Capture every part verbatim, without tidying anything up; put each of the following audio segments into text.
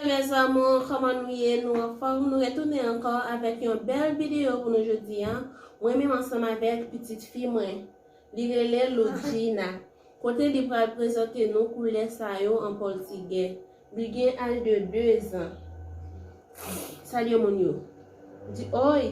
Mes amours, kòman nou ye? Nou anfòm? Nou retounen ankò avèk yon bèl videyo pou nou jodi a. Mwen menm ansanm avèk pitit fi mwen. Li rele Loudjina. Kote li pral prezante nou koulè sa yo an pòtigè. Li gen aj de de zan. Salye moun yo. Di oy.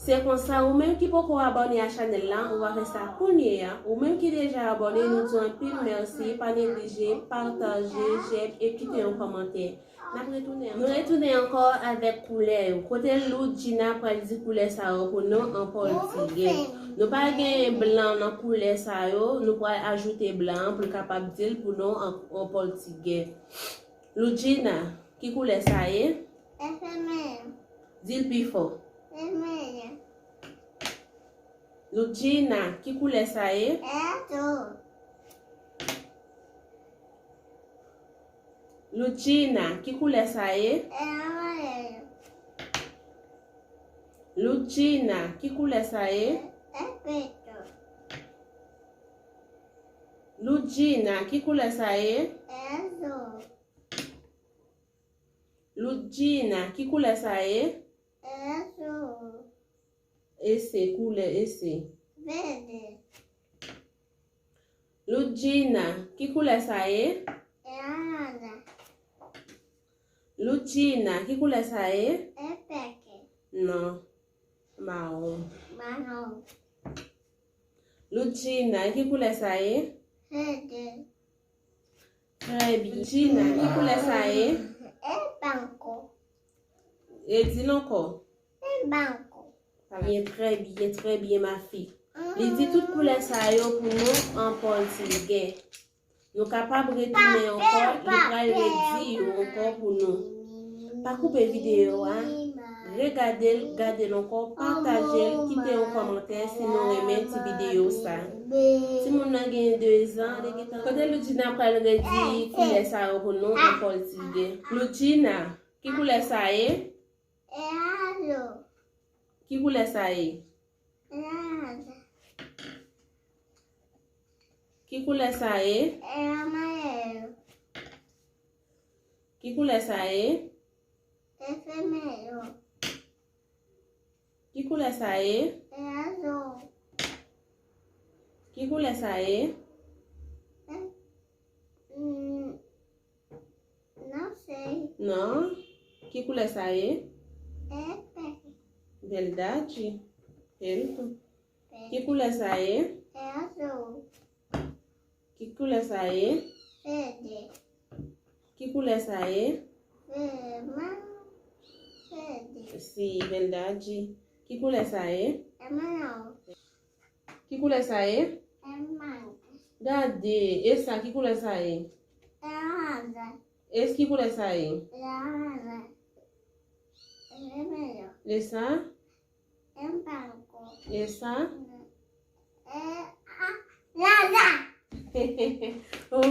Se konsa, ou menm ki poko abòne a chanèl la, ou va fè sa kounye a. Ou menm ki deja abòne, nou di w anpil mèsi. Pa neglije pataje, jèm e kite yon kòmantè. N ap retounen ankò. Nou retounen ankò avèk koulè yo. Kote Loudjina pral di koulè sa yo pou nou an pòtigè. Nou pa gen blan nan koulè sa yo, nou pral ajoute blan an pou l kapab di l pou nou an, an pòtigè. Loudjina, ki koulè sa ye? Vèmèl. Di l pi fò. Vèmèl. Loudjina, ki koulè sa ye? Vèt. Loudjina, ki koulè sa ye? Vèmèl. Loudjina, ki koulè sa ye? Vèt. Loudjina, ki koulè sa ye? Vèt. Loudjina, ki koulè sa ye? Vèt. Ese, koulè ese. Vèt. Loudjina, ki koulè sa ye? Vèt. Loudjina, ki koulè sa ye? Vèt. Non. Mawon. Mawon. Loudjina, ki koulè sa ye? Vèt. Trè byen. Loudjina, ki koulè sa ye? E pa ankò. E di l ankò. E pa ankò. Byen, trè byen, trè byen, ma fi. Li di tout koulè sa yo pou nou an pòtigè. Nou kapab retounen ankò, li pral redi yo ankò pou nou. Pa koupe videyo a, regade l, gade l ankò, pataje l, kite yon kòmantè si nou renmen ti videyo sa. Timoun nan gen de zan, li gentan. Kote Loudjina pral redi koulè sa yo pou nou an pòtigè. Loudjina, ki koulè sa ye? Ki koulè sa ye? Ki koulè sa ye? Ki koulè sa ye? Ki koulè sa ye? Ki koulè sa ye? Non. Ki koulè sa ye? Vèt. Vèt. Ki koulè sa ye? Ki koulè sa ye? Ki koulè sa ye? Si, vèt. Ki koulè sa ye? Ki koulè sa ye? Gade, e sa, ki koulè sa ye? E ki koulè sa ye? E sa? E sa? Oh.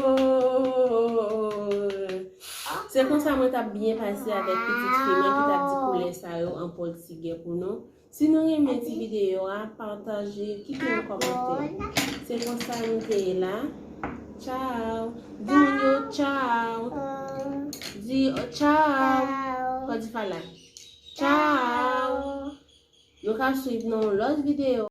Se konsa mwen t ap byen pase avèk pitit fi mwen ki t ap di koulè sa yo an pòtigè pou nou. Si nou renmen ti videyo a, pataje, kite yon kòmantè. Se konsa nou te ye la. Tchaw. Di moun yo tchaw. Di tchaw. Kòdifala. Tchaw. Nou ka swiv nan yon lòt videyo.